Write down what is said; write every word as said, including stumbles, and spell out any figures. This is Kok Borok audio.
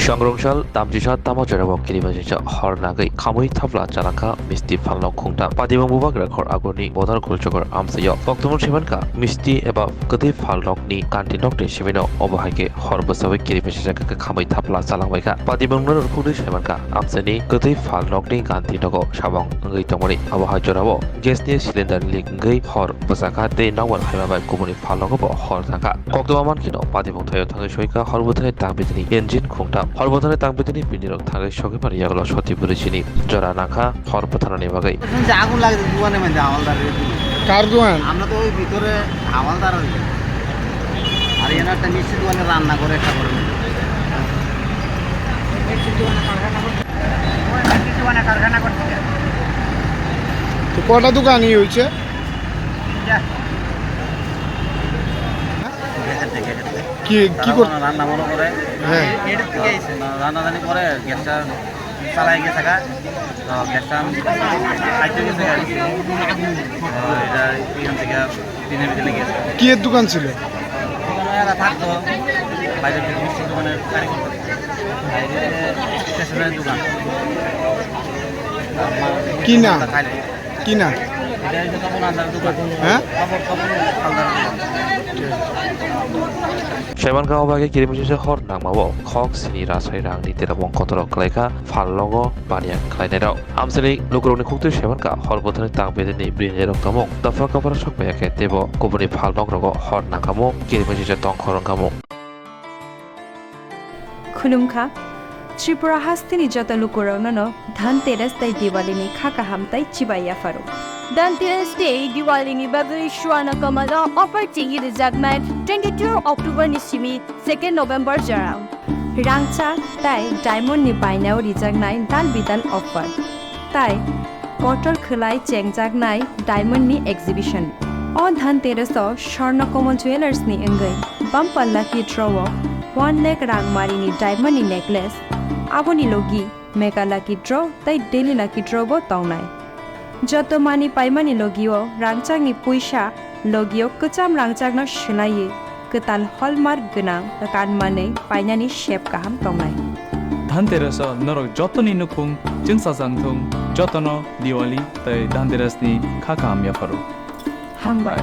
Songrungsal tamchisa tamo jorao kirimajisa hor nagwi khamwi thapla chalangkha misti phalnok khungta. Patimung bubagra khor agurni bodar kulchukor amsaio. Koktwmung saimankha misti eba kwtwi phalnokni kanti nokni simino obo hai khe hor bwsawi kirimajisa khamwi thapla chalangbaikha. Patimungno rwphugwi saimankha amsani kwtwi phalnokni kanti nogo sabong wngwi tongmani. Abo hai jorao gasni cylinder leak wngwi hor bwchakha tei nokbar phaima bai kubuni phalnogo bo hor thangkha. Koktwma mankheno patimung thaio thangwi soikha hor bwthani tangpitini engine khungta. Hor bwthani tangpitini binirok thangwi sogwi mani yagulo soti bwrwi sini jora nangkha hor bwthanani bagwi. শুনছি আগুন লাগে দোকানে মধ্যে হাওলদার। কার দোকান? আমরা তো ওই ভিতরে হাওলদার আর কি। আর এখানে একটা মিষ্টি দোকানে রান্না করে খাবার। ওই মিষ্টি দোকানে কারখানা করছে। তো কটা দোকান ইয়ে হয়েছে? তিনটা। কি, কি কর- রান্না বান্না করে। হ্যাঁ। রান্নাবান্নি করে গ্যাসটা চালাই গেছে গা। তো গ্যাসটা খাইতে গেছে আর কি। তো এটা এখান থেকে দিনের ভিতরে গেছে। কি এর দোকান ছিল? এরা থাকতো বাইরে থেকে মিষ্টির দোকানে কারিগর করতো। বাইরে স্টেশনারি দোকান। কি নাম? খাইলে। কি নাম? এটা হচ্ছে তপন হালদার দোকান। হ্যাঁ? তপন, তপন হালদার দোকান। Saimankha o bagwi kirimajisa hor nangmao khok sini rasai rangni derabong kotorok khlaikha phalnogo baniya khlainairok. Amsini lukurokni khuktwi saimankha hor bwthani tangpitini bini rok tongmung dopha kwpra sokbaiya khe teibo kubuni phalnokrogo hor nangkhamung kirimajisa tongkhor wngkhamung. Khulumkha, Tripura hasteni joto lukurokno no Dhanteras tei Diwali ni kha kaham tei chibai yapharo. Dhanteras tei Diwali ni bagwi Swarna Kamal o offer chengwi rwjaknai twenty-two October ni simi second November jorao. Rangchak tei diamond ni bainao rijaknai dal bidal offer. Tai kotor khwlai chengjaknai diamond ni exhibition. O Dhanteras o Swarna Kamal Jewellers ni wngwi bumper lucky draw o one lakh rang mari ni diamond ni necklace, aboni logi mega lucky draw tei daily lucky draw bo tongnai. Joto mani paimani logi o rangchak ni puisa logi o kwcham rangchak no swlaiwi kwtal hallmark gwnang kan manwi painani sep kaham tongnai. Dhanteras o norok jotoni nukhung chwngsajak thung, jotono Diwali tei Dhanteras ni kha kaham yapharo. Hambai.